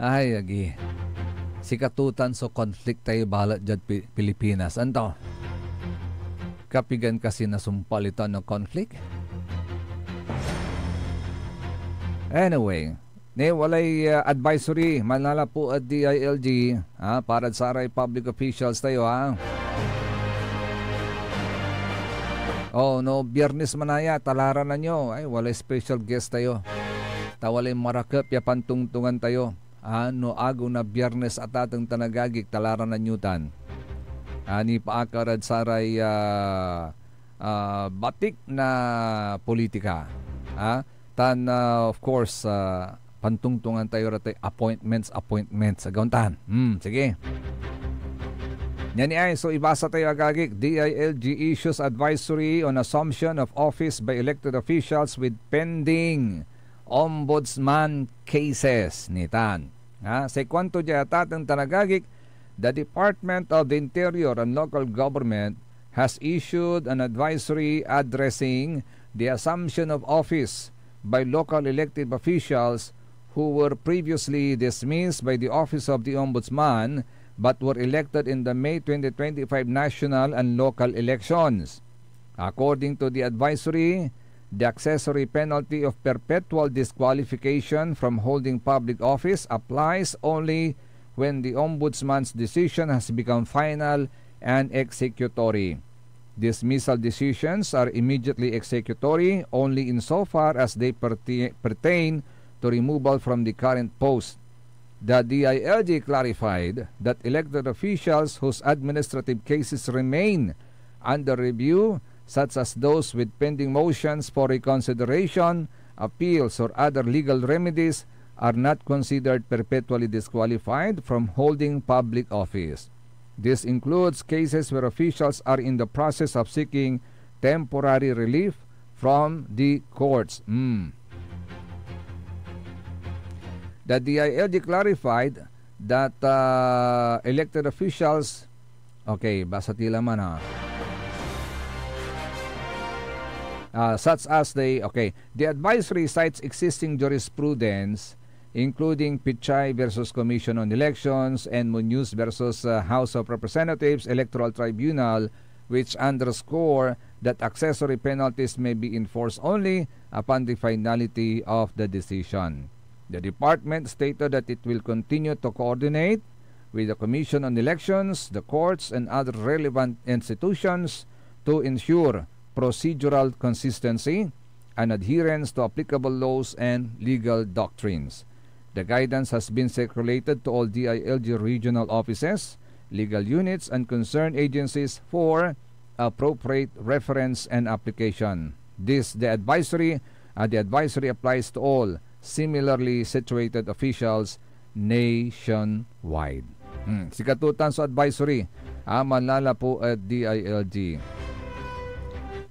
Ay, agi. Sikatotan so conflict tayo balet diad Pi-, Pilipinas. Anto? Kapigan kasi nasumpal itan no conflict? Anyway, ni walay, ah, advisory manlalapu ed D I L G, ah, para saray public officials tayo, ah. Oh, no Biyernes manaya, talaranan yo. Ay, walay special guest tayo. Ta walay marakep ya pantongtongan tayo. Ah, no agew na Biyernes, atateng tan agagik, talaranan yo tan. Ah, nipaakar ed saray, ah, ah, batik na politika. Ah, tan, ah, of course, ah, pantongtongan tayo ratay appointments, appointments. Agaw tan. Hmm, sige. Nian ni ay, so ibasa tayo, agagik, D I L G issues advisory on assumption of office by elected officials with pending ombudsman cases, nitan. Ha, say kuanto dia, atateng tan agagik, the Department of the Interior and Local Government has issued an advisory addressing the assumption of office by local elected officials who were previously dismissed by the Office of the Ombudsman but were elected in the May twenty twenty-five national and local elections. According to the advisory, the accessory penalty of perpetual disqualification from holding public office applies only when the Ombudsman's decision has become final and executory. Dismissal decisions are immediately executory only insofar as they perti-, pertain to removal from the current post. The D I L G clarified that elected officials whose administrative cases remain under review, such as those with pending motions for reconsideration, appeals, or other legal remedies, are not considered perpetually disqualified from holding public office. This includes cases where officials are in the process of seeking temporary relief from the courts. Hmm. The D I L G clarified that, uh, elected officials, okay, basa ti la man, ah. Uh, such as the, okay, the advisory cites existing jurisprudence, including Pichay versus Commission on Elections and Muñoz versus, uh, House of Representatives Electoral Tribunal, which underscore that accessory penalties may be enforced only upon the finality of the decision. The department stated that it will continue to coordinate with the Commission on Elections, the courts, and other relevant institutions to ensure procedural consistency and adherence to applicable laws and legal doctrines. The guidance has been circulated to all D I L G regional offices, legal units, and concerned agencies for appropriate reference and application. This, the advisory, uh, the advisory applies to all similarly situated officials nationwide. Hmm, sikatotan so advisory, ah, manlalapu ed D I L G.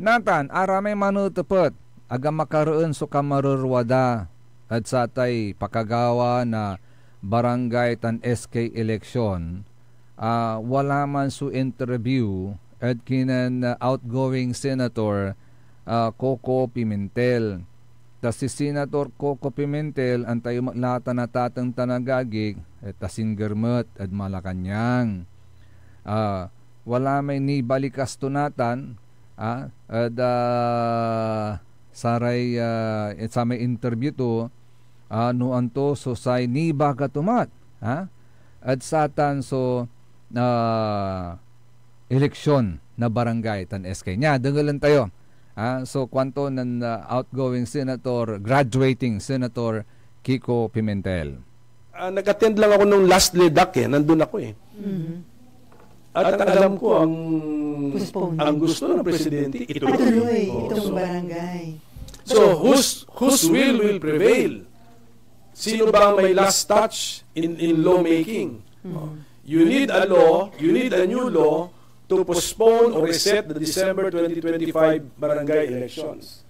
Natan, aramay manetepet, aga makareen so kamarerwa da ed satay pakagawa na barangay tan S K eleksyon, ah, wala man so interview ed kinen, ah, outgoing Senator, ah, Coco Pimentel. Ta si Senator Coco Pimentel, antayo met la tan atateng tan agagik, et asingger met ed Malacañang. Ah, wala may nibalikas to natan, ah, ed, ah, saray, ah, ed samay interview to, ah, no anto so say nibaga to met, ah, ed satan so, ah, eleksyon na barangay tan S K. Nia, dengelen tayo. Ah, so, kuanto nen, ah, outgoing Senator, graduating Senator Kiko Pimentel. Ah, nag-attend lang ako nung last LEDAC eh. Nandun ako eh. Mhm. At ang alam ko, ang, Postpone. Ang gusto ng presidente, ituloy. Ituloy Oo, itong so, barangay. So, whose, whose will will prevail? Sino ba ang may last touch in, in lawmaking? Mhm. You need a law, you need a new law to postpone or reset the December twenty twenty-five barangay elections.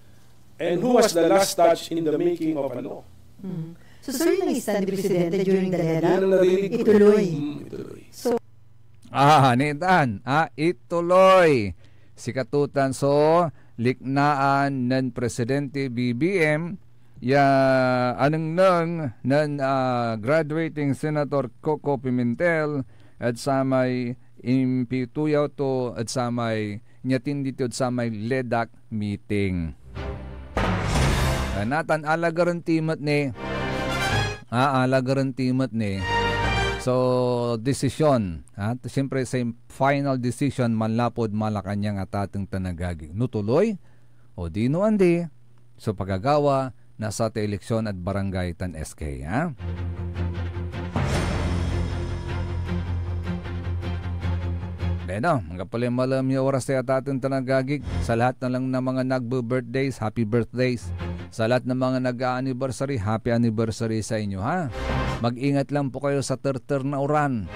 And who has the last touch in the making of a law? Mhm. So, sir, yung naistan ni Presidente during the LEDAC? Yan ang narinig ko. Ituloy. Mm, ituloy. So, Ah, nitan, ah, ituloy. Sikatotan so liknaan nen Presidente B B M ya anengneng nen, ah, graduating Senator Coco Pimentel ed samay impituyaw to ed samay niatindi tod samay LEDAC meeting. Ah, natan alagaren ti met ni. Ah, alagaren ti met ni. So, desisyon, ah, t-, siyempre, say final decision manlapud Malacañang a tateng tan agagi. No tuloy, o di no andi, so pagagawa na satay eleksyon ed barangay tan S K, ha? Bueno, anggapo lay malem ya oras tayo, atateng tan agagik. Sa lahat na lang na mga nagbe-birthdays, happy birthdays. Sa lahat na mga nag-a-anniversary, happy anniversary sa inyo, ha? Mag-ingat lang po kayo sa terter na uran.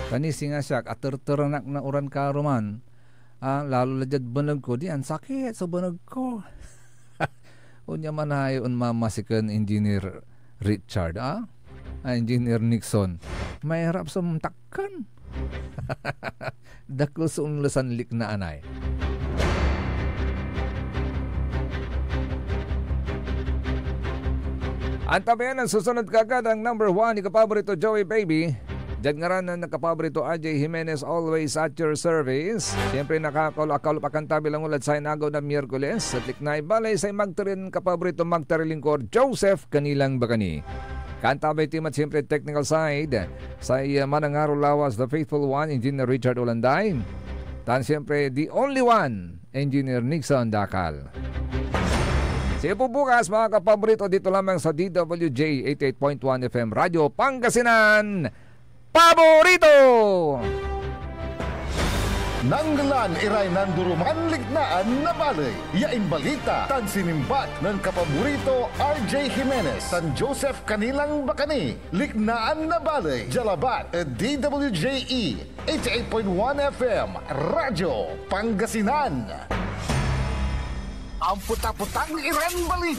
Kani singa siak, aterteran ak na uran karuman. Ah, lalo la diad beneg ko, di ansakit so beneg ko. Onya manaya onmamasi ken Engineer Richard, ah? Ah, Engineer Nixon. Mairap so takken. Dakel so onlesan liknaan ay. Antabayan ang susunod kagad ang number one ni kapaborito Joey Baby. Diad ngaran nen kapaborito A J Jimenez, always at your service. Siyempre, nakakol-akol pa kantabi langulad say nagaw na Miyerkules. At liknay balay say magtarin kapaborito, magtarin lingkor, Joseph Kanilang Bakani. Kaantabay ti met siyempre technical side, say, uh, manangaro lawas, the faithful one, Engineer Richard Olanday. Tan siyempre, the only one, Engineer Nixon Dacal. See you po bukas, mga kapaborito, dito lamang sa D W J eighty-eight point one F M Radyo Pangasinan, Paborito! Nanglan iray nanduruman liknaan na baley ya imbalita tan sinimbat nen kapaborito R J Jimenez tan Joseph Canilang Bacani. Liknaan na Baley, dia labat ed D W J E eighty-eight point one F M, Radyo Pangasinan. Ampetapetang iran balita.